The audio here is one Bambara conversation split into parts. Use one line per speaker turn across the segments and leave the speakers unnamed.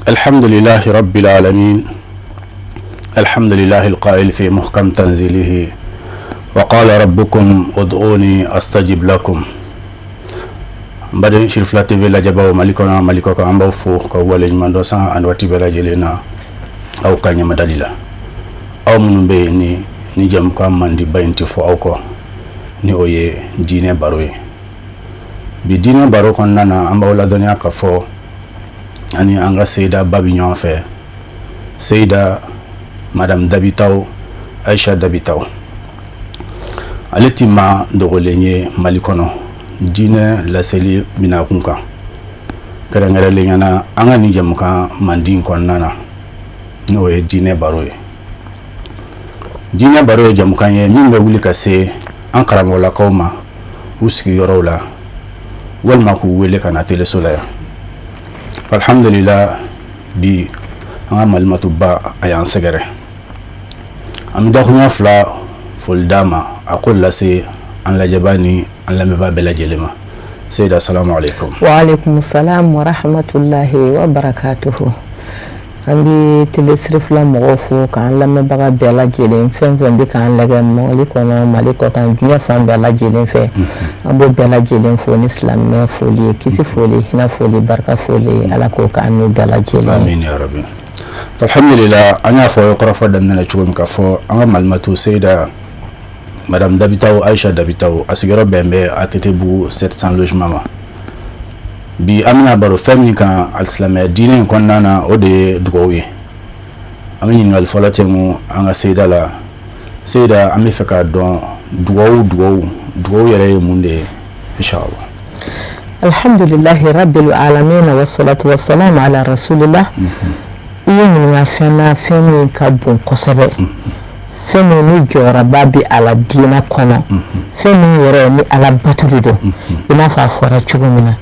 الحمد لله رب العالمين، الحمد لله القائل في محكم تنزيله: وقال ربكم ادعوني أستجب لكم. N baden Sirifila TV lajɛbaw, Mali kɔnɔ, Mali kɔ kan, an b'aw fo ka waleɲuman dɔn sanga ani waati bɛɛ lajɛlen na aw ka ɲɛmadali la. Aw minnu bɛ yen ni jamukan mandiba in tɛ fɔ aw kɔ, ni o ye diinɛ baro ye. Bi diinɛ baro kɔnɔna na, an b'aw ladɔnniya ka fɔ ani an ka seyida ba bɛ ɲɔgɔn fɛ, Seyida Madame Dabitaw, Ayisa Dabitaw. Ale ti maa dogolen ye Mali kɔnɔ diinɛ laseli binakun kan, kɛrɛnkɛrɛnlenya na an ka nin jamukan mandi kɔnɔna na, n'o ye diinɛ baro ye. Diinɛ baro ye jamukan ye min bɛ wuli ka se an karamɔgɔlakaw ma u sigiyɔrɔw la, walima k'u wele ka na teleso la yan. Alhamdulila, bi an ka malimatuba a y'an sɛgɛrɛ. An bɛ dakunya fila foli d'a ma, a ko lase an lajɛba ni an lamɛnbaa bɛɛ lajɛlen ma. Seyida, salamu aleykum.
Waaleykum salam wa rahmatulahi wa barakatuhu. An bɛ Télé Sirifila mɔgɔw fo, k'an lamɛnbaga bɛɛ lajɛlen, fɛn fɛn bɛ k'an lajɛ Mali kɔnɔ, Mali kɔ kan, diɲɛ fan bɛɛ lajɛlen fɛ, an b'o bɛɛ lajɛlen fo ni silamɛ foli ye. Kisi foli, hinɛ foli, barika foli, Ala k'o k'an n'u bɛɛ lajɛlen.
Amin ya rabi. Alhamdulila, an y'a fɔ kɔrɔfɔ daminɛ na cogo min, ka fɔ an ka malimatu Seyida Madame Dabitaw, Ayisa Dabitaw, a sigiyɔrɔ bɛn bɛ ATT bugu 700 logement ma. Bi an bɛna baro fɛn min kan alisilamɛya diinɛ in kɔnɔna na, o de ye dugawu ye. An bɛ ɲininkali fɔlɔ tɛnku an ka seyida la. Seyida, an bɛ fɛ k'a dɔn dugawu yɛrɛ ye mun de ye, inshallah?
Alhamdulilahi rabbil alamin, wassalatu wassalamu ala rasulillah. I ye ɲininka fɛn na, fɛn min ka bon kosɛbɛ, fɛn min ni jɔyɔrɔba bɛ a la diinɛ kɔnɔ, fɛn min yɛrɛ ni Ala bato de don. I n'a fɔ a fɔra cogo min na: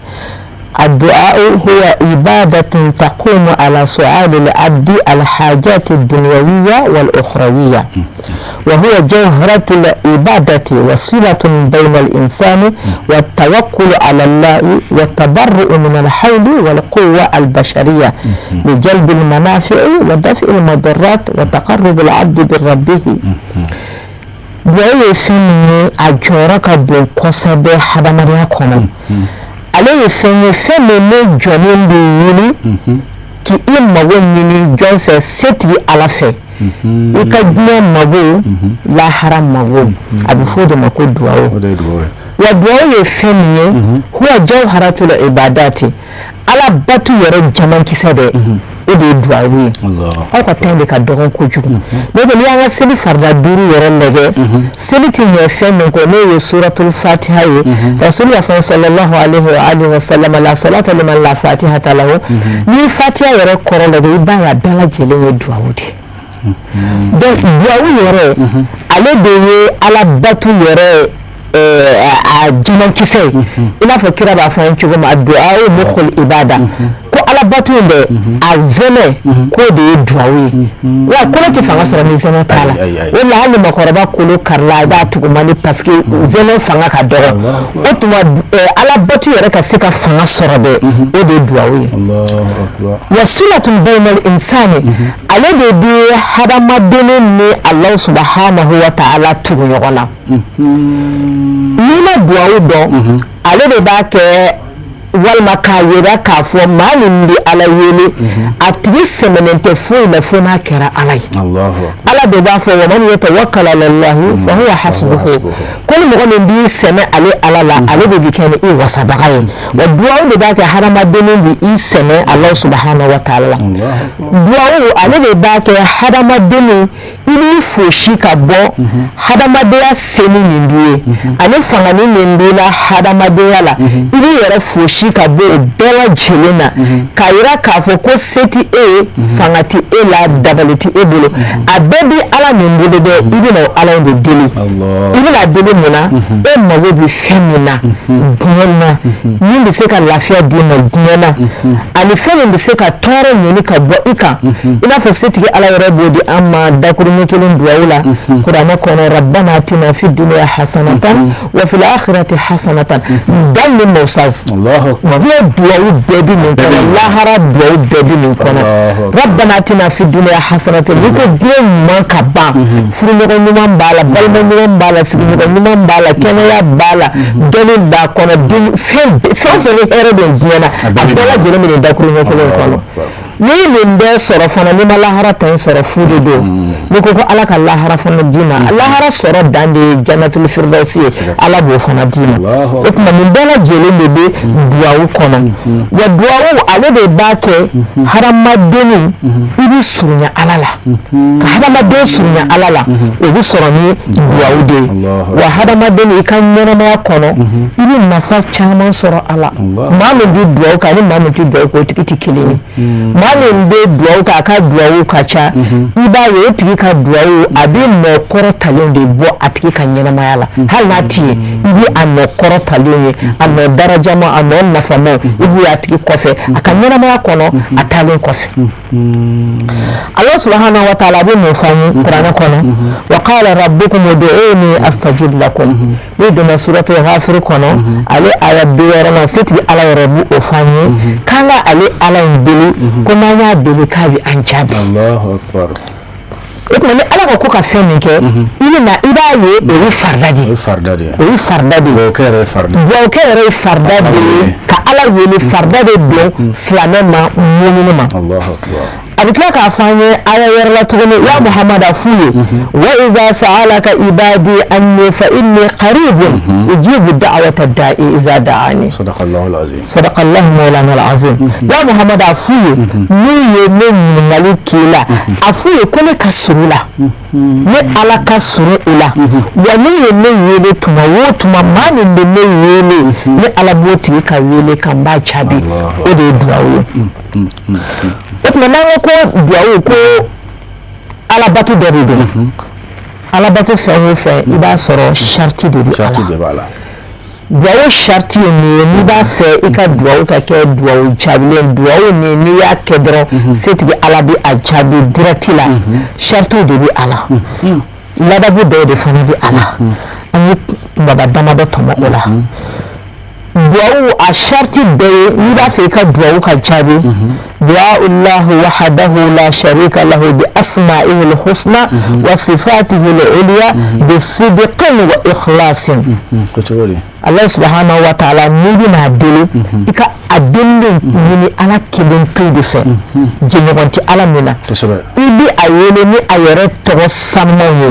الدعاء هو عبادة تقوم على سؤال العبد الحاجات الدنيوية والأخروية، وهو جوهرة العبادة وصلة بين الإنسان والتوكل على الله والتبرؤ من الحول والقوة البشرية لجلب المنافع ودفع المضرات وتقرب العبد بربه. Duwawu ye fɛn min ye, a jɔyɔrɔ ka bon kosɛbɛ hadamadenya kɔnɔ. Ale ye fɛn ye, fɛn min ne jɔnnen bɛ wuli k'i mago ɲini jɔn fɛ? Setigi Ala fɛ, i ka diɲɛ mago, lahara mago. A bɛ fɔ o de ma ko duwawu.
O de ye dugawu ye.
Wa duwawu ye fɛn min ye, huwa jawharatul ibadati, Ala batu yɛrɛ jamankisɛ dɛ, o de ye duwawu ye.
Allah.
Aw ka temps de ka dɔgɔn kojugu. N'o tɛ, n'i y'an ka seli farida duuru yɛrɛ lajɛ, seli ti ɲɛ fɛn min kɔ, n'o ye suratul fatiha ye. Rasulu y'a fɔ, sallallahu alaihi wa alihi wa sallam: la salata liman la fatihata lahu. N'i fatiha yɛrɛ kɔrɔ lajɛ, i b'a ye a bɛɛ lajɛlen ye duwawu de ye. Donc duwawu yɛrɛ, ale de ye Ala batu yɛrɛ a jamankisɛ ye. I n'a fɔ kira b'a fɔ an ye cogo min: duwawu mukhul ibada, ko Ala batu in dɛ, a zɛmɛ k'o de ye duwawu ye. Wa kolo tɛ fanga sɔrɔ ni zɛmɛ t'a la.
Ayi, ayi, ayi.
O la, hali makɔrɔba kolo karila, i b'a tugu man di, parce que zɛmɛ fanga ka dɔgɔ. O tuma Ala batu yɛrɛ ka se ka fanga sɔrɔ dɛ, o de ye duwawu ye.
Allahu akbar.
Wa silatun bainal insani, ale de bɛ hadamaden ni Alahu subahanahu wa ta'ala tugu ɲɔgɔn na. N'i ma duwawu dɔn, ale de b'a kɛ walima k'a yira k'a fɔ maa min bɛ Ala wele, a tigi sɛmɛnen tɛ foyi la fo n'a kɛra Ala ye.
Allahu akbar.
Ala de b'a fɔ: wa man yatawakkal ala Allahi fa huwa hasbuhu.
Hasbuhu.
Ko ni mɔgɔ min b'i sɛmɛ ale Ala la, ale de bɛ kɛ ni i wasabaga ye. Wa duwawu de b'a kɛ hadamaden bɛ i sɛmɛ Alahu subahanahu wa taala la.
Allahu akbar.
Duwawu, ale de b'a kɛ hadamaden i b'i fosi ka bɔ hadamadenya seni min b'i ye ani fangani min b'i la hadamadenya la, i b'i yɛrɛ fosi ka bɔ o bɛɛ lajɛlen na, k'a yira k'a fɔ ko se ti e ye, fanga ti e la, dabali ti e bolo, a bɛɛ bi Ala min bolo dɛ. I bɛna o Ala in de deli.
Allah.
I bɛna deli mun na? E mago bɛ fɛn min na diɲɛ na, min bɛ se ka lafiya d'i ma diɲɛ na, ani fɛn min bɛ se ka tɔɔrɔ ɲini ka bɔ i kan, i n'a fɔ setigi Ala yɛrɛ b'o di an ma dakuruɲɛ. ɲɛ kelen duwawu la kuranɛ kɔnɔ, rabbana atina fi dunya hasanatan wa fil akhirati hasanatan. Dan ni mawsaz, diɲɛ duwawu bɛɛ bɛ nin kɔnɔ, lahara duwawu bɛɛ bɛ nin kɔnɔ. Rabbana atina fi dunya hasanatan, n'i ko diɲɛ ɲuman ka ban, furuɲɔgɔn ɲuman b'a la, balima ɲuman b'a la, sigiɲɔgɔn ɲuman b'a la, kɛnɛya b'a la, dɔnni b'a kɔnɔ, fɛn fɛn fɛn ni hɛrɛ bɛ diɲɛ na, a bɛɛ lajɛlen bɛ nin dakuru ɲɛ kelen kɔnɔ. N'i ye nin bɛɛ sɔrɔ fana, n'i ma lahara ta in sɔrɔ, fu de don. N'i ko ko Ala ka lahara fana d'i ma, lahara sɔrɔ dan de ye janatul firdausi ye, Ala b'o fana d'i ma. O tuma nin bɛɛ lajɛlen de bɛ duwawu kɔnɔ. Wa duwawu, ale de b'a kɛ hadamadenni i bɛ surunya Ala la. Ka hadamaden surunya Ala la, o bɛ sɔrɔ ni duwawu de ye. Wa hadamaden, i ka ɲɛnamaya kɔnɔ, i bɛ nafa caman sɔrɔ a la. Maa min bɛ duwawu kɛ ani maa min tɛ duwawu kɛ, o tigi tɛ kelen ye. Maa min bɛ duwawu kɛ, a ka duwawu ka ca, i b'a ye o tigi ka duwawu, a bɛ nɔ kɔrɔtalen de bɔ a tigi ka ɲɛnamaya la. Hali n'a ti ye, i bɛ a nɔ kɔrɔtalen ye, a nɔ darajama, a nɔ nafamaw, i b'o ye a tigi kɔfɛ, a ka ɲɛnamaya kɔnɔ, a taalen kɔfɛ. Allah subhanahu wa ta'ala bɛ mun fɔ an ye kuranɛ kɔnɔ? Wa qala rabbukum ud'uni astajib lakum. N'i donna suratul ghafir kɔnɔ, ale aya 60nan, setigi Ala yɛrɛ b'o fɔ an ye k'an ka ale Ala in deli, ko n'an y'a deli, k'a bɛ an jaabi.
Allahu akbar.
O tuma ni Ala ko ka fɛn min kɛ, i bɛ na, i b'a ye o ye farida de ye.
O ye farida de ye.
O ye farida de ye.
Duwawukɛ yɛrɛ ye farida.
Duwawukɛ yɛrɛ ye farida de ye. Ka Ala wele, farida de don silamɛ ma, mumini ma.
Allahu akbar.
A bɛ tila k'a fɔ an ye aya wɛrɛ la tuguni: ya Muhamadu, f'u ye, wa iza sa'alaka ibadi anni fa inni qaribun ujibu da'wata da'i iza da'ani.
Sadaqallahu alazim.
Sadaqallahu mawlana alazim. Ya Muhamadu, a f'u ye, n'u ye ne ɲininkali k'i la, a f'u ye ko ne ka surun la, ne Ala ka surun u la. Wa n'u ye ne wele tuma o tuma, maa min bɛ ne wele, ne Ala b'o tigi ka wele kan, n b'a jaabi. O de ye duwawu ye. O tuma n'an ko ko duwawu, ko alabato dɔ de don. Alabato fɛn o fɛn, i b'a sɔrɔ sariti de bɛ a
Sariti
la.
de b'a la.
Duwawu sariti ye mun ye? N'i b'a fɛ i ka duwawu ka kɛ duwawu jaabilen, duwawu ni n'i y'a kɛ dɔrɔn, setigi Ala bɛ a jaabi direct la, saritiw de bɛ a la, ladabu dɔw de fana bɛ a la. An ye kumaba damadɔ tɔmɔ o la. Duwawu a sariti bɛɛ ye, n'i b'a fɛ i ka duwawu ka jaabi, du'a wahdahu la sharika lahu bi asma'ihi al-husna wa sifatihi al-ulya bi sidqin wa ikhlasin.
Ko cogo di?
Allah subhanahu wa ta'ala, n'i bɛna deli, i ka a delili ɲini Ala kelen pe de fɛ, jɛɲɔgɔn tɛ Ala min na. I bɛ a wele ni a yɛrɛ tɔgɔ sanumanw ye,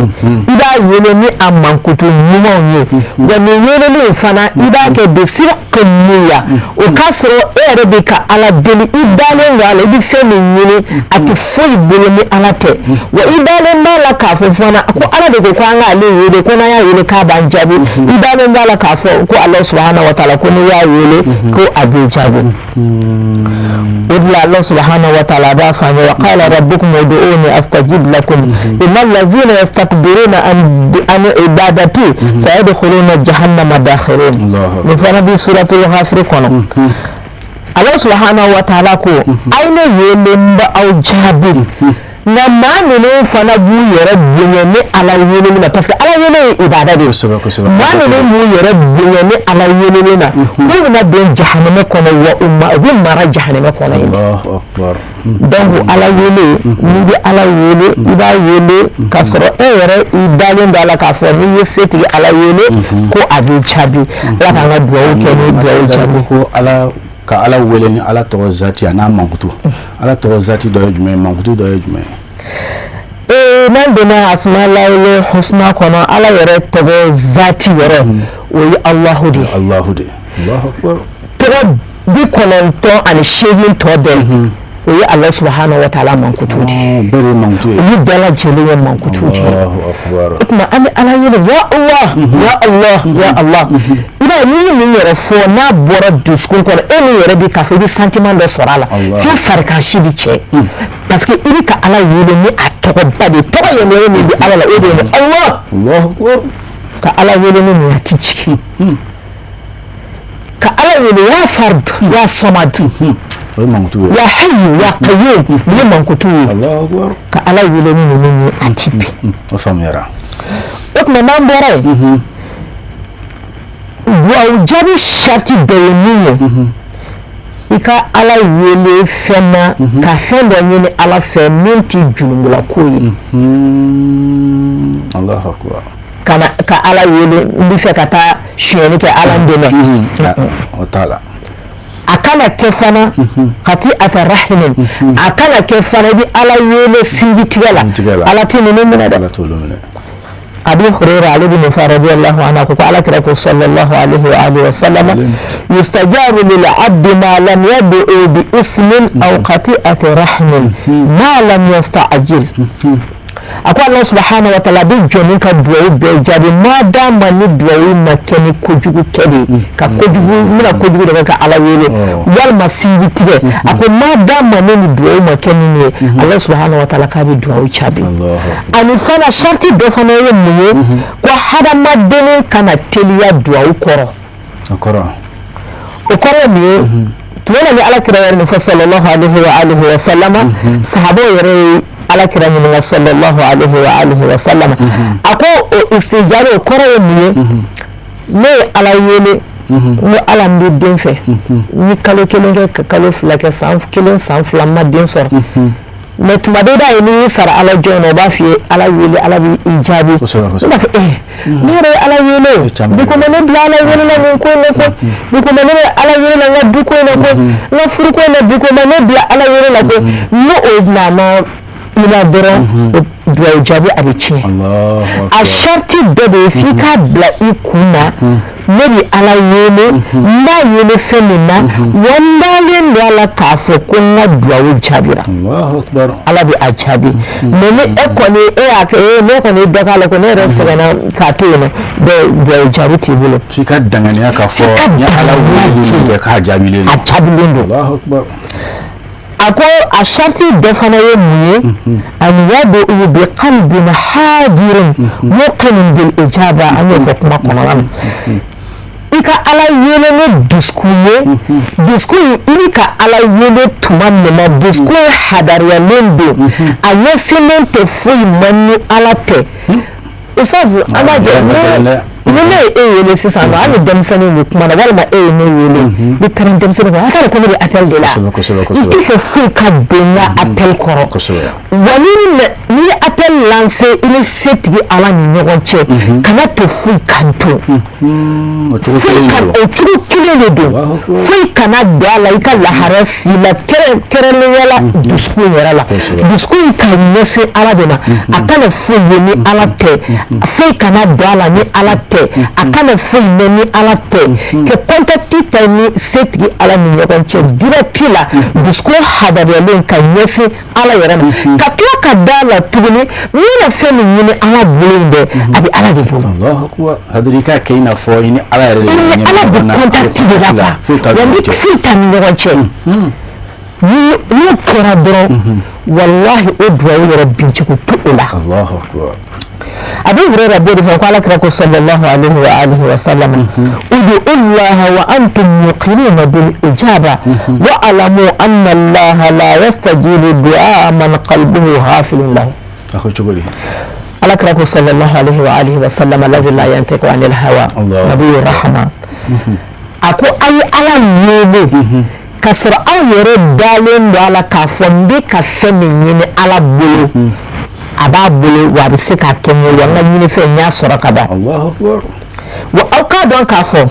i b'a wele ni a mankutu ɲumanw ye. Wa nin weleli in fana, i b'a kɛ bi sidqi niyya, o k'a sɔrɔ e yɛrɛ bɛ ka Ala deli, i dalen don a la, i bɛ fɛn min ɲini, a tɛ foyi bolo ni Ala tɛ. Wa i dalen b'a la k'a fɔ fana ko Ala de ko ko an k'ale wele, ko n'an y'a wele k'a b'an jaabi. I dalen b'a la k'a fɔ ko Allah subhanahu wa ta'ala ko n'i y'a wele, ko a b'i jaabi. O de la Allah subhanahu wa ta'ala b'a fɔ an ye: wa qala rabbukum ud'uni astajib lakum innal lazina yastakbiruna an ibadati sayadkhuluna jahannama dakhirin. Nin fana bɛ suratul ghafir kɔnɔ. Allah subhanahu wa ta'ala ko a ye ne wele, n bɛ aw jaabi. Nka maa minnu fana b'u yɛrɛ bonya ni Ala weleli ma, parce que Ala wele ye ibada de ye, maa minnu b'u yɛrɛ bonya ni Ala weleli ma, k'u bɛna don jahanamɛ kɔnɔ, wa u ma u bɛ mara jahanamɛ kɔnɔ yen. Donc Ala wele, n'i bɛ Ala wele, i b'a wele k'a sɔrɔ e yɛrɛ i dalen don a la k'a fɔ n'i ye setigi Ala wele, ko a b'i jaabi. Ala k'an ka dugawu kɛ ni dugawu jaabi.
Ko Ala ka Ala wele ni Ala tɔgɔ zati a n'a mankutu. Ala tɔgɔ zati dɔ ye jumɛn ye? Mankutu dɔ ye jumɛn ye?
N'an donna asmaul husna kɔnɔ, Ala yɛrɛ tɔgɔ zati yɛrɛ, o ye Alahu de ye.
Alahu de ye. Allahu akbar.
Tɔgɔ 98 tɔ bɛɛ, o ye Allah subahana wa taala mankutu de ye.
Bɛɛ de ye mankutu ye.
Olu bɛɛ lajɛlen ye mankutu de ye.
Allahu akbar.
O tuma an bɛ Ala wele: ya Allah, ya Allah, ya Allah. I b'a ye, n'i ye nin yɛrɛ fɔ, n'a bɔra dusukun kɔnɔ, e min yɛrɛ bɛ k'a fɔ, i bɛ sentiment dɔ sɔrɔ a la f'i farikansi bɛ cɛ, parce que i bɛ ka Ala wele ni a tɔgɔba de ye. Tɔgɔ yɛrɛ min bɛ Ala la, o de ye Allah.
Allahu akbar.
Ka Ala wele ni nin ye, a ti jigin. Ka Ala wele ya fard, ya samad.
O ye mankutu ye.
Ya hayyu ya qayyum, nin ye mankutu ye.
Allahu akbar.
Ka Ala wele ni ninnu ye, a ti bin.
O faamuyara.
O tuma n'an bɔra yen, duwawu jaabi sarati dɔ ye min ye, i ka Ala wele fɛn na, ka fɛn dɔ ɲini Ala fɛ min tɛ julumula ko ye.
Allahu akbar.
Ka na ka Ala wele, n bɛ fɛ ka taa sonyɛli kɛ, Ala n dɛmɛ.
O t'a la.
A kana kɛ fana qati'ata rahimin, a kana kɛ fana i bɛ Ala wele sinji tigɛ la.
Tigɛ la.
Ala tɛ ninnu minɛ dɛ.
Ala t'olu minɛ.
Abi Hurayra, ale bɛ nin fɔ radiyallahu anhu, ko Ala kira ko sallallahu alaihi wa alihi wa sallam: yustajabu lil abdi ma lam yad'u bi ismin aw qati'ati rahimin ma lam yasta'jil. A ko Allah subhanahu wa ta'ala bɛ jɔnni ka duwawu bɛɛ jaabi ma dama ni duwawu ma kɛ ni kojugu kɛ de ye, ka kojugu, n bɛna kojugu de kɛ ka Ala wele, walima sinji tigɛ. A ko ma dama ni ni duwawu ma kɛ ni nin ye, Allah subhanahu wa ta'ala k'a bɛ duwawu jaabi. Ani fana sariti dɔ fana ye mun ye? Ko hadamadennin kana teliya duwawu kɔrɔ.
O kɔrɔ?
O kɔrɔ ye mun ye? Tuma na ni Ala kira yɛrɛ nin fɔ sallallahu alaihi wa alihi wa sallama, sahabaw yɛrɛ ye Ala kira ɲininka sallallahu alaihi wa alihi wa sallama. A ko o istijaba, o kɔrɔ ye mun ye? Ne ye Ala wele n ko Ala, n bɛ den fɛ. N ye kalo 1 kɛ, ka kalo 2 kɛ, san 1, san 2, n ma den sɔrɔ. Mais tuma dɔ i b'a ye, n'i y'i sara Ala jɔn na, o b'a f'i ye Ala wele, Ala b'i jaabi.
Kosɛbɛ.
Ne b'a fɔ ne yɛrɛ ye Ala wele o, bi ko ma ne bila Ala wele la nin ko in na ko, bi ko ma ne bɛ Ala wele la n ka du ko in na ko, n ka furu ko in na, bi ko ma ne bila Ala wele la ko. N'o o nana i la dɔrɔn, duwawu jaabi a bɛ tiɲɛ. A sariti dɔ de ye f'i k'a bila i kun na: ne bɛ Ala wele, n b'a wele fɛn min na, wa n dalen don a la k'a fɔ ko n ka duwawu jaabira. Ala bɛ a jaabi. Mais ni e kɔni e y'a kɛ ne kɔni ye dɔ k'a la ko ne yɛrɛ sɛgɛnna k'a to yen nɔ, duwawu jaabi t'i bolo.
F'i ka danganiya k'a fɔ n ye Ala wele min kɛ, k'a jaabilen
don. A jaabilen don. A ko a sariti dɔ fana ye mun ye? An yad'u bi qalbin hadirin muqinin bil ijaba. An y'o fɔ kuma kɔnɔna na. I ka Ala wele ni dusukun ye, dusukun i bɛ ka Ala wele tuma min na, dusukun hadariyalen don, a ɲɛsinnen tɛ foyi ma ni Ala tɛ. Ustaz, an b'a jɛ ni ne ye e wele sisan nɔ, hali denmisɛnninw bɛ kuma na, walima e ye ne wele, n bɛ pɛrɛn denmisɛnninw kɔrɔ, a t'a dɔn ko ne bɛ appel de la. N tɛ fɛ foyi ka don n ka appel kɔrɔ. Wa n'i ye appel lancer i ni setigi Ala ni ɲɔgɔn cɛ, kana to foyi ka don. O cogo kelen de don. Foyi kana don a la i ka lahara si la, kɛrɛnkɛrɛnnenya la dusukun yɛrɛ la. Dusukun ka ɲɛsin Ala de ma, a kana foyi ye ni Ala tɛ, foyi kana don a la ni Ala tɛ, a kana foyi mɛn ni Ala tɛ. Ka contact ta ni setigi Ala ni ɲɔgɔn cɛ direct la, dusukun hadariyalen ka ɲɛsin Ala yɛrɛ ma, ka tila ka da la tuguni, n bɛna fɛn min ɲini Ala bolo in dɛ, a bɛ Ala de bolo.
Allahu akbar. C'est-à-dire i k'a kɛ i n'a fɔ i ni Ala yɛrɛ de.
I ni Ala bɛ contact de la quoi, wa ni foyi t'a ni ɲɔgɔn cɛ. N'o kɛra dɔrɔn, walahi, o duwawu yɛrɛ bincogo tɛ o la.
Allahu akbar.
Abu Hurairah b'o de fɔ ko Ala kira ko sallallahu alaihi wa alihi wa sallam: ud'u Allah wa antum muqinuna bil ijaba wa alamu anna Allah la yastajibu du'a man qalbuhu ghafilun lahu.
A ko cogo di?
Ala kira ko sallallahu alaihi wa alihi wa sallam, allazi la yantiqu anil hawa, nabiyyu rahma, a ko a ye Ala wele k'a sɔrɔ aw yɛrɛ dalen don a la k'a fɔ n bɛ ka fɛn min ɲini Ala bolo, a b'a bolo, wa a bɛ se k'a kɛ n ye, wa n ka ɲinifɛn n y'a sɔrɔ ka ban. Wa aw k'a dɔn k'a fɔ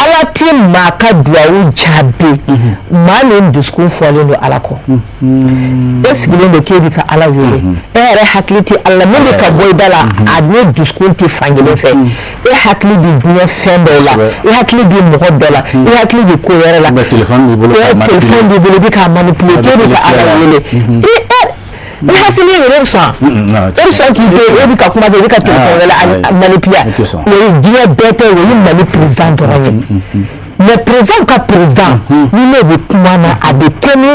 Ala tɛ maa ka duwawu jaabi maa min dusukun fɔlen don Ala kɔ. E sigilen don k'e bɛ ka Ala wele, e yɛrɛ hakili tɛ Ala la, min bɛ ka bɔ i da la, a ni dusukun tɛ fankelen fɛ. E hakili bɛ diɲɛ fɛn dɔw la, e hakili bɛ mɔgɔ dɔ la, e hakili bɛ ko wɛrɛ la.
Téléphone b'i bolo.
Téléphone b'i bolo, i bɛ k'a manipuler k'e bɛ ka Ala wele. I hasili yɛrɛ bɛ sɔn, e bɛ sɔn k'i to e bɛ ka kuma kɛ, i bɛ ka téléphone wɛrɛ manipuler? O ye diɲɛ bɛɛ tɛ, o ye Mali président dɔrɔn ye. Mais président ka président, ni ne bɛ kuma na, a bɛ kɛ ni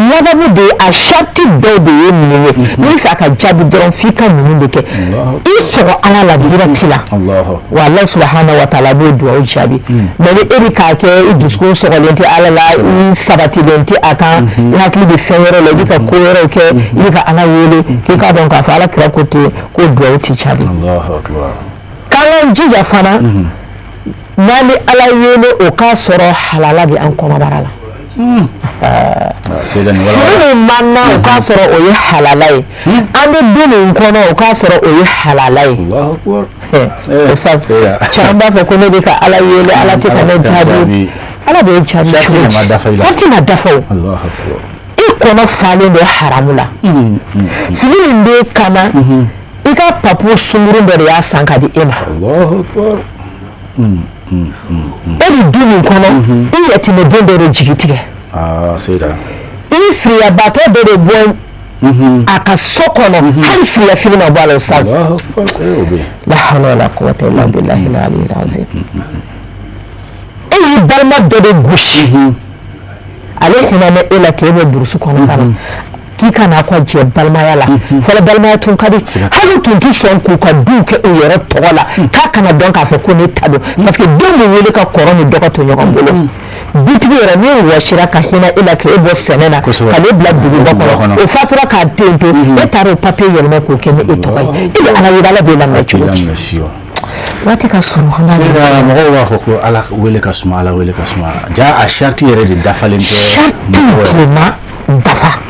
ladamu de ye. A sarati dɔw de ye ninnu ye. N'i fɛ a ka jaabi dɔrɔn, f'i ka ninnu de kɛ. I sɔgɔ Ala la direct la, wa Ala subahana wa taala b'o dugawu jaabi. Mais ni e bɛ k'a kɛ, i dusukun sɔgɔlen tɛ Ala la, i sabatilen tɛ a kan, i hakili bɛ fɛn wɛrɛ la, i bɛ ka ko wɛrɛw kɛ, i bɛ ka Ala wele, k'i k'a dɔn k'a fɔ Ala kira ko ten ko dugawu tɛ jaabi. K'an k'an jija fana, n'an bɛ Ala wele, o k'a sɔrɔ halala bɛ an kɔnɔbara la. Fini min b'an na, o k'a sɔrɔ o ye halala ye. An bɛ du min kɔnɔ, o k'a sɔrɔ o ye halala ye. Caman b'a fɔ ko ne bɛ ka Ala wele, Ala tɛ ka ne jaabi. Ala b'e jaabi cogo di? Sarati ma dafa. O i kɔnɔ falen don haramu la. Fini min b'e kan na, i ka papu sunkurun dɔ de y'a san ka di e ma. E bɛ du min kɔnɔ, i yatimɛden dɔ de jigi tigɛ. I firiyabatɔ dɔ de bɔ a ka so kɔnɔ, hali firiya fini ma bɔ a la. Ustaz, la hawla wala quwwata illa billahi al-aliyyil azim. E y'i balima dɔ de gosi, ale hinɛ e la k'e bɔ burusu kɔnɔ ka na k'i ka n'a ka jɛ balimaya la. Fɔlɔ balimaya tun ka di, hali tun tɛ sɔn k'u ka duw kɛ u yɛrɛ tɔgɔ la k'a kana dɔn k'a fɔ ko ne ta don, parce que den bɛ wele ka kɔrɔ ni dɔgɔ to ɲɔgɔn bolo. Dutigi yɛrɛ min wɔsira ka hinɛ e la k'e bɔ sɛnɛ na ka ne bila duguba kɔnɔ, o fatura k'a den to, e taara o papiye yɛlɛma k'o kɛ ni e tɔgɔ ye. E bɛ Ala wele, Ala b'e laminɛ cogo di? Waati ka surun.
Mɔgɔw b'a fɔ ko Ala wele ka suma, Ala wele ka suma, ja a sariti yɛrɛ de dafalen tɛ.
Sariti tilema dafa.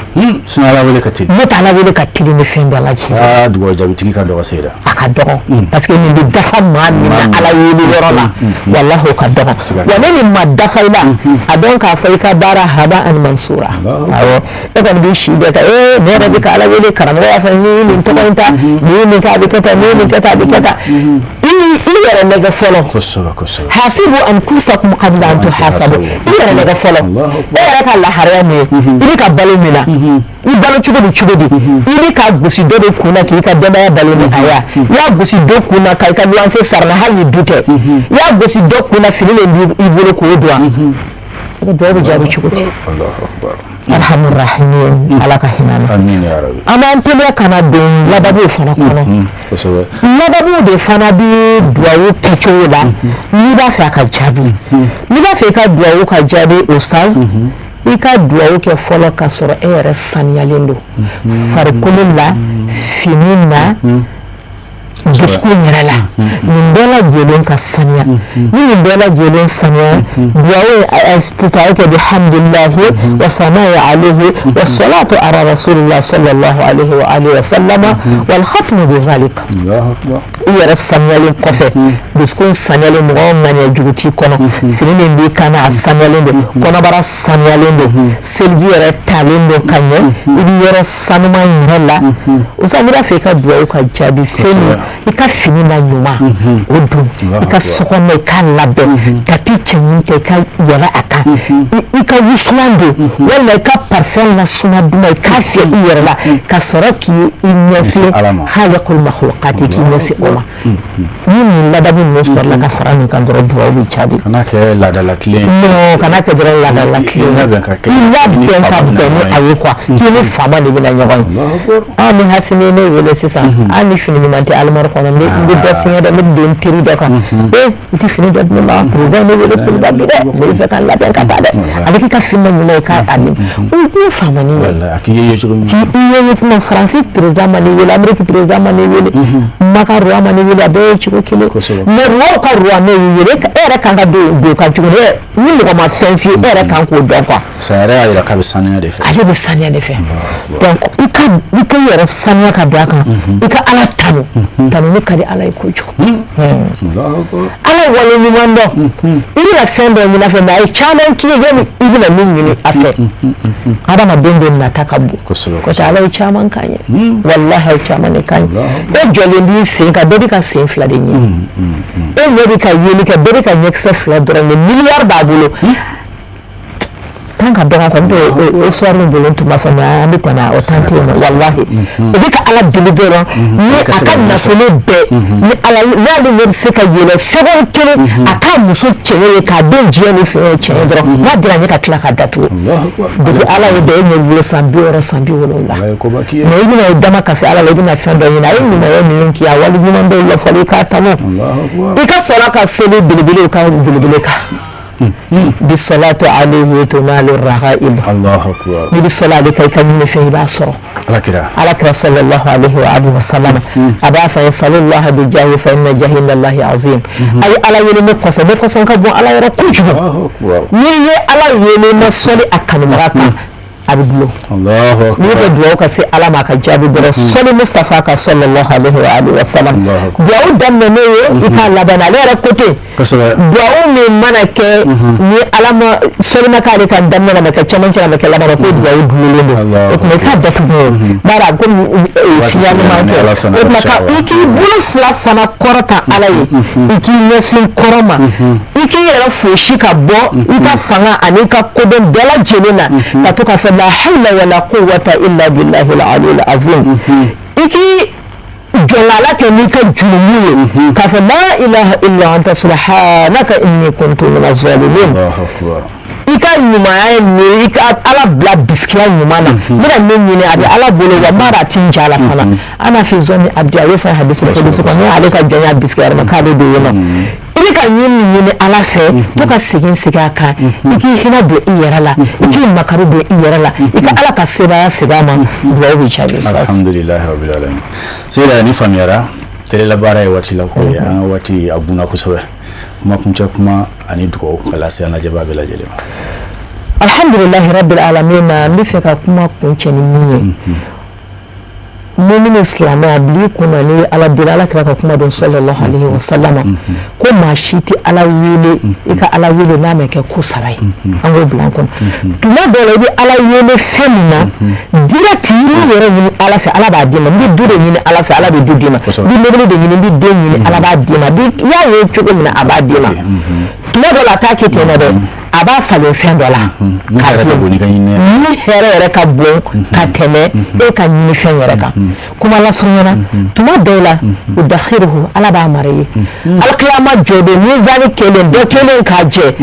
Sinon Ala wele ka teli.
Ne t'Ala wele ka teli ni fɛn bɛɛ lajɛlen.
Aa, dugawu jaabitigi ka dɔgɔ, Seyida.
A ka dɔgɔ, parce que nin bɛ dafa maa min na Ala wele yɔrɔ la, walahi o ka dɔgɔ. Wa ne nin ma dafa i la, a dɔn k'a fɔ i ka baara haba ani mansura. Awɔ, e kɔni b'i si bɛɛ kɛ, ee, ne yɛrɛ bɛ ka Ala wele, karamɔgɔ y'a fɔ ni nin tɔgɔ in ta, nin ye nin kɛ, a bɛ kɛ tan, nin ye nin kɛ tan, a bɛ kɛ tan. I yɛrɛ nɛgɛ fɔlɔ.
Kosɛbɛ, kosɛbɛ.
Hasibu anfusakum qabla an tuhasabu. I yɛrɛ nɛgɛ fɔlɔ. E yɛrɛ ka laharaya mun ye? I bɛ ka balo min na, i balo cogo bɛ cogo di? I bɛ ka gosi dɔ de kun na k'i ka denbaya balo ni a ye, i y'a gosi dɔ kun na k'i ka luwanse sara na, hali ni du tɛ, i y'a gosi dɔ kun na, fini min b'i bolo k'o don wa? I ka duwawu bɛ jaabi cogo di? Alhamdulilayi, Ala ka hinɛ na. An b'an teliya ka na don ladabuw fana kɔnɔ. Ladabuw de fana bɛ duwawu kɛcogo la. N'i b'a fɛ a ka jaabi, n'i b'a fɛ i ka duwawu ka jaabi, ustaz, i ka duwawu kɛ fɔlɔ ka sɔrɔ e yɛrɛ saniyalen don farikolo la, fini na, dusukun yɛrɛ la, nin bɛɛ lajɛlen ka saniya. Ni nin bɛɛ lajɛlen saniya, duwawu iftitahu kɛ bihamdillahi wa sana'i alayhi wa salatu ala rasulillah sallallahu alayhi wa alihi wa sallama wal khatmu bi zalika. I yɛrɛ saniyalen kɔfɛ, dusukun saniyalen, mɔgɔ ŋaniya jugu t'i kɔnɔ, fini min b'i kan na, a saniyalen don, kɔnɔbara saniyalen don, seliji yɛrɛ talen don ka ɲɛ, i bɛ yɔrɔ sanuman yɛrɛ la. O sa, n'i b'a fɛ i ka duwawu ka jaabi, fɛn min, i ka fini na ɲuman o don, i ka sokɔnɔ i k'a labɛn, tapi cɛɲi kɛ, i ka yɛlɛ a kan, i ka wusulan don walima i ka parfum na suma duman, i k'a fiyɛ i yɛrɛ la, ka sɔrɔ k'i ɲɛsin khaliqul makhluqati, k'i ɲɛsin o ma. Ni nin ladabu ninnu sɔrɔla ka fara nin kan dɔrɔn, duwawu bɛ jaabi.
Kana kɛ laadala tilen.
Non, kana kɛ dɔrɔn laadala tilen.
I labɛn ka kɛ.
I labɛn ka bɛn ni a ye quoi, k'i ni faama de bɛna ɲɔgɔn ye. An ni Hasimi ne wele sisan, hali ni fini ɲuman tɛ alimari kɔnɔ, n bɛ dɔ fiɲɛ dɛ, n bɛ don teri dɔ kan, ee, i tɛ fini dɔ di ne ma, président ne wele Kuluba bi dɛ, ne bɛ fɛ ka labɛn ka taa dɛ. A bɛ k'i ka fini ɲuman ye k'a ni o ye faamani ye.
A k'i ye cogo min.
K'i ye kuma, Faransi président ma ne wele, Amérique président ma ne wele, Maka roi ma ne wele, a bɛɛ ye cogo kelen. Mais roi ka roi ne y'i wele, e yɛrɛ kan ka don kan cogo di? Ni mɔgɔ ma fɛn f'i ye, e yɛrɛ kan k'o dɔn quoi.
Sa yɛrɛ y'a jira k'a bɛ saniya de fɛ.
Ale bɛ saniya de fɛ. Donc i ka i yɛrɛ saniya ka don a kan, i ka Ala tanu. Tanuni ka di Ala ye kojugu. Ala wale ɲuman dɔn. I bɛna fɛn dɔ ɲini a fɛ, mais a ye caman k'i ye yanni i bɛna min ɲini a fɛ. Adamaden de nata ka bon. Kosɛbɛ. Ala ye caman k'an ye. Walahi, a ye caman de k'an ye. E jɔlen b'i sen kan, bɛɛ bɛ ka sen fila de ɲini. E ɲɛ bɛ ka yeli kɛ, bɛɛ bɛ ka ɲɛkisɛ fila dɔrɔn de. Miliyari b'a bolo. Temps ka dɔgɔ quoi, n tɛ histoire min bolo n tun b'a fɔ, mais an bɛ tɛmɛ o temps tɛ yen nɔ. Walahi, o bɛ ka Ala deli dɔrɔn ni a ka nafolo bɛɛ, ni Ala n'ale ɲɛ bɛ se ka yɛlɛ seconde kelen, a k'a muso cɛɲɛ ye, k'a den jɛ ni fɛn ye cɛɲɛ dɔrɔn, n'a dira a ɲɛ ka tila k'a datugu. Depuis Ala ye da e ɲɛ bolo san 60, san 70. Mais i bɛna i dama kasi Ala la, i bɛna fɛn dɔ ɲini, a ye ɲumanya minnu k'i ye, a wali ɲuman dɔw ɲɛfɔli, i k'a tanu, i ka sɔrɔ ka seli belebele ka belebele kan. Bisalatu alayhi tunalu raghaib.
Allahu akbar.
N'i bɛ sɔli ale kan, i ka ɲini fɛn, i b'a sɔrɔ.
Ala kira.
Ala kira sallallahu alayhi wa alihi wa sallam, a b'a fɔ ye: salullaha bi jahi fa inna jahi indallahi azim. A ye Ala wele ne kɔsɔn, ne kɔsɔn ka bon Ala yɔrɔ kojugu. N'i ye Ala wele ma sɔli a kanubaga kan, a bɛ dulon. N'i bɛ fɛ dugawu ka se Ala ma, a ka jaabi dɔrɔn, sɔli Mustafa kan sallallahu alayhi wa alihi wa sallam. Dugawu daminɛ n'o ye, i k'a laban, ale yɛrɛ ko ten. Dugawu min mana kɛ ni Ala ma sɔli ma k'ale kan daminɛ na, ma kɛ cɛmancɛ la, ma kɛ laban na, ko dugawu dulolen don. O tuma i k'a datugu o bari a komi signalement kɛ. O tuma ka i k'i bolo fila fana kɔrɔta Ala ye, i k'i ɲɛsin kɔrɔn ma, i k'i yɛrɛ fosi ka bɔ i ka fanga ani i ka kodɔn bɛɛ lajɛlen na, ka to k'a fɔ la hawla wala quwwata illa billahi al-ali al-azim. I k'i jɔnlala kɛ n'i ka jurumu ye, k'a fɔ la ilaha illa anta subhanaka inni kuntu minaz zalimin. I ka ɲumanya ye nin ye, i ka Ala bila bisikiya ɲuman na. N bɛna min ɲini, a bɛ Ala bolo, wa n b'a dɔn a ti n ja la fana. Ana fi zɔnni abdi, a y'o fɔ hadisi kudusi kɔnɔ, ni ale ka jɔnya bisikiya ma k'ale bɛ yen nɔ. I bɛ ka ɲini min ɲini Ala fɛ, to ka segin segin a kan. I k'i hinɛ don i yɛrɛ la, i k'i makari don i yɛrɛ la, i ka Ala ka sebaaya segin a ma, dugawu bɛ jaabi.
Alhamdulilahi rabbil alamin. Seyida, ni faamuyara, télé la baara ye waati la ko ye, an ka waati a bunna kosɛbɛ. Kuma kuncɛ kuma ani dugawu ka lase an lajɛbaa bɛɛ lajɛlen ma.
Alhamdulilahi rabbil alamin. N bɛ fɛ ka kuma kuncɛ ni min ye, mumini silamɛ, a bila i kun na, ni Ala deli, Ala kira ka kuma dɔn sallallahu alayhi wa sallam, ko maa si tɛ Ala wele, i ka Ala wele n'a ma kɛ ko saba ye. An k'o bila an kɔnɔ. Tuma dɔw la, i bɛ Ala wele fɛn min na direct, i b'i yɛrɛ ɲini Ala fɛ, Ala b'a d'i ma. N bɛ du de ɲini Ala fɛ, Ala bɛ du d'i ma. N bɛ mobili de ɲini, n bɛ den ɲini, Ala b'a d'i ma. I y'a ye cogo min na, a b'a d'i ma. Tuma dɔw la, a t'a kɛ ten dɛ, a b'a falen fɛn dɔ la
k'a d'i
ma ni hɛrɛ yɛrɛ ka bon ka tɛmɛ e ka ɲini fɛn yɛrɛ kan. Kuma lasurunya na, tuma dɔw la, yudakhiruhu, Ala b'a mara i ye. Alikiyama jɔden, mizani kelen dɔ kelen k'a jɛ,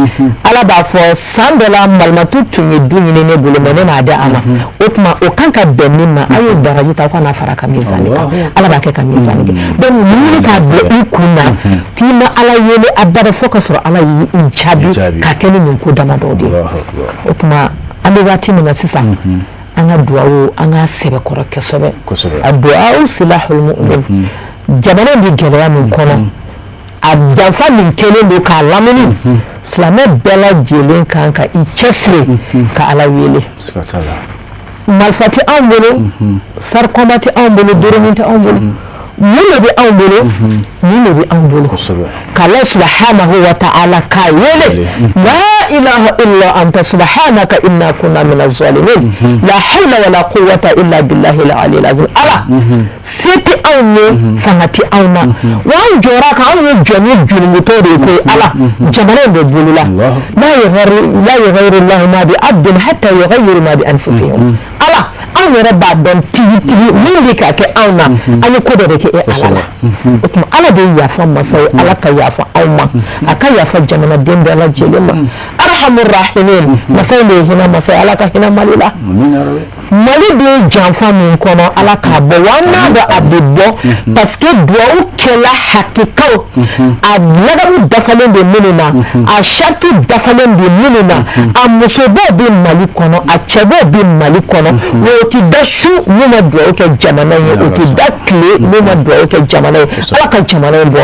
Ala b'a fɔ san dɔ la, Malimatu tun ye du ɲini ne bolo, mais ne m'a di a ma. O tuma o kan ka bɛn min ma, a y'o baraji ta, aw kana fara ka mizani kan. Ala b'a kɛ ka mizani kɛ. Donc ɲini k'a bila i kun na k'i ma Ala wele abada fo ka sɔrɔ Ala y'i jaabi ka kɛ ni nin ko damadɔ de ye. O tuma an bɛ waati min na sisan, an ka duwawu, an ka sɛbɛkɔrɔ kosɛbɛ. A duwawu silahul mu'min. Jamana bɛ gɛlɛya min kɔnɔ, a janfa min kɛlen don k'a lamini, silamɛ bɛɛ lajɛlen kan ka i cɛsiri ka Ala wele. Marifa tɛ anw bolo, char combat tɛ anw bolo, drone tɛ anw bolo. Mun de bɛ anw bolo? Nin de bɛ anw bolo: k'Ala subahanahu wa ta'ala k'a wele la ilaha illa anta subhanaka inna kunna mina zalimin, la hawla wala quwwata illa billahi al-ali azim. Ala, se tɛ anw ye, fanga tɛ anw na, wa an jɔra kan, anw ye jɔn ye, jurumutɔ de ye koyi. Ala, jamana in bɛ bolo la. La yughayyiru Allahu ma bi abdin hatta yughayyiru ma bi anfusihim. Ala, anw yɛrɛ b'a dɔn tigitigi min bɛ ka kɛ anw na, an ye ko dɔ de kɛ e Ala la. O tuma Ala de ye yafa masa ye. Ala ka yafa anw ma, a ka yafa jamanaden bɛɛ lajɛlen ma. Arhamur rahimin, masa in de ye hinɛ masa ye. Ala ka hinɛ Mali la. Mali bɛ janfa min kɔnɔ, Ala k'a bɔ, wa an b'a dɔn a bɛ bɔ, parce que duwawu kɛla hakikaw, a ladamu dafalen bɛ minnu na, a sariti dafalen bɛ minnu na, a musobaw bɛ Mali kɔnɔ, a cɛbaw bɛ Mali kɔnɔ, wa o tɛ da su n'u ma duwawu kɛ jamana ye, o tɛ da tile n'u ma duwawu kɛ jamana ye. Ala ka jamana in bɔ,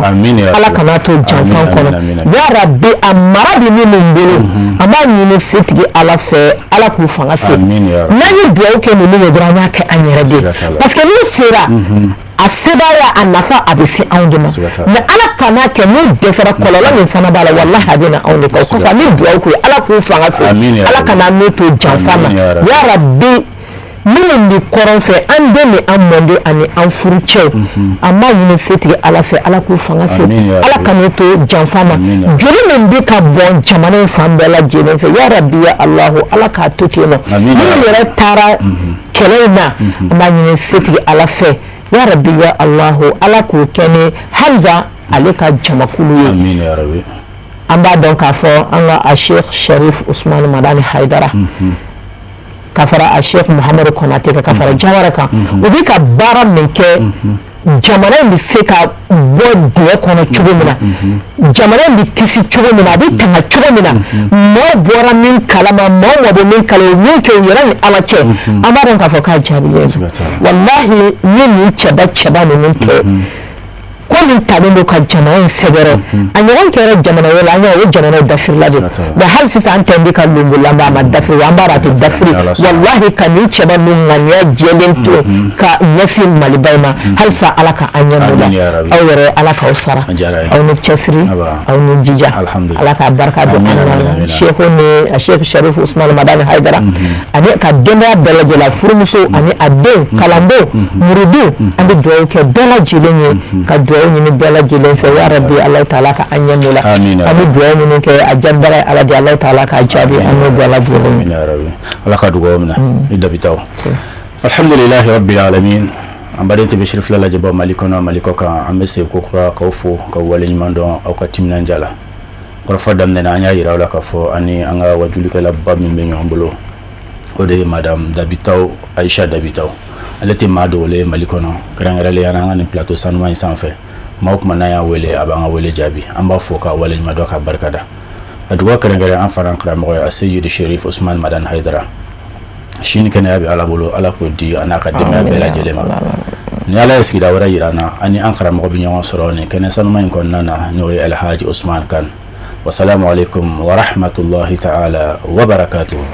Ala kana to janfa kɔnɔ ya Rabi. A mara bɛ minnu bolo, an b'a ɲini setigi Ala fɛ, Ala k'u fanga se. N'an ye duwawu kɛ ninnu ye dɔrɔn, an y'a kɛ an yɛrɛ de ye, parce que n'u sera a sebaaya, a nafa a bɛ se anw de ma. Mais Ala kana kɛ n'u dɛsɛra, kɔlɔlɔ min fana b'a la, walahi a bɛ na anw de kan. O kɔfɛ, an bɛ duwawu k'u ye, Ala k'u fanga se, Ala kana n'u to janfa ma ya Rabi. Minnu bɛ kɔrɔn fɛ, an den ni an mɔden ani an furucɛw, an b'a ɲini setigi Ala fɛ, Ala k'u fanga se, Ala kan'u to janfa ma. Joli min bɛ ka bɔn jamana in fan bɛɛ lajɛlen fɛ, ya rabi ya Alahu, Ala k'a to ten nɔ. Minnu yɛrɛ taara kɛlɛ in na, an b'a ɲini setigi Ala fɛ, ya rabi ya Alahu, Ala k'o kɛ ni Hamza ale ka jamakulu ye. An b'a dɔn k'a fɔ an ka a Sheikh Sharif Usman Madani Haidara, ka fara a Sheikh Muhamadu Konate kan, ka fara Jawara kan, u bɛ ka baara min kɛ, jamana in bɛ se ka bɔ dingɛ kɔnɔ cogo min na, jamana in bɛ kisi cogo min na, a bɛ tanga cogo min na, maaw bɔra min kalama, maaw ma bɔ min kalama, u min kɛ u yɛrɛ ni Ala cɛ, an b'a dɔn k'a fɔ k'a jaabilen don. Walahi, ni nin cɛba cɛba ninnu kɛ ko min talen don ka jamana in sɛgɛrɛ, a ɲɔgɔn kɛra jamana wɛrɛ la, an y'a ye o jamanaw dafirila de. Mais hali sisan an tɛ bɛ ka lonbolanba, a ma dafiri, an b'a dɔn a tɛ dafiri. Walahi, ka nin cɛba ninnu ŋaniya jɛlen to ka ɲɛsin Maliba in ma, halisa Ala ka an ɲɛ m'o la. Aw yɛrɛ, Ala k'aw sara, aw ni cɛsiri, aw ni jija, Ala k'a barika don an na. Seku ni a Sheikh Sharif Usman Madani Haidara ani ka denbaya bɛɛ lajɛlen, furumuso ani a denw, kalandenw, murudenw, an bɛ dugawu kɛ bɛɛ lajɛlen ye, ka dugawu ɲini bɛɛ lajɛlen fɛ, ya rabi, Ala taala ka an ɲɛ m'o la. An bɛ dugawu minnu kɛ, a jaabibara ye Ala de, Ala taala k'a jaabi an n'o bɛɛ lajɛlen
ye. Ala ka dugawu minɛ i dabitaw. Alhamdulilahi rabbil alamin. An baden TV Sirifila lajɛbaw Mali kɔnɔ, Mali kɔ kan, an bɛ segin ko kura k'aw fo k'aw waleɲuman dɔn aw ka timinandiya la. Kɔrɔfɔ daminɛ na, an y'a yira aw la k'a fɔ ani an ka wajulikɛlaba min bɛ ɲɔgɔn bolo, o de ye madame Dabitaw, Ayisa Dabitaw. Ale tɛ maa dogolen ye Mali kɔnɔ, kɛrɛnkɛrɛnlenya na an ka nin plateau sanuman in sanfɛ. Maa o tuma n'an y'a wele, a b'an ka wele jaabi. An b'a fo k'a waleɲuman dɔn, k'a barika da. A dugawu kɛrɛnkɛrɛn an fana karamɔgɔ ye, Aseyidi Sherif Usman Madani Hayidara. Si ni kɛnɛya bɛ Ala bolo, Ala k'o di a n'a ka denbaya bɛɛ lajɛlen ma. Ni Ala ye sigida wɛrɛ yira an na, ani an karamɔgɔ bɛ ɲɔgɔn sɔrɔ nin kɛnɛ sanuman in kɔnɔna na, n'o ye Alhaji Usman Kan. Wasalamu alaikum wa rahmatullahi ta'ala wa barakatuhu.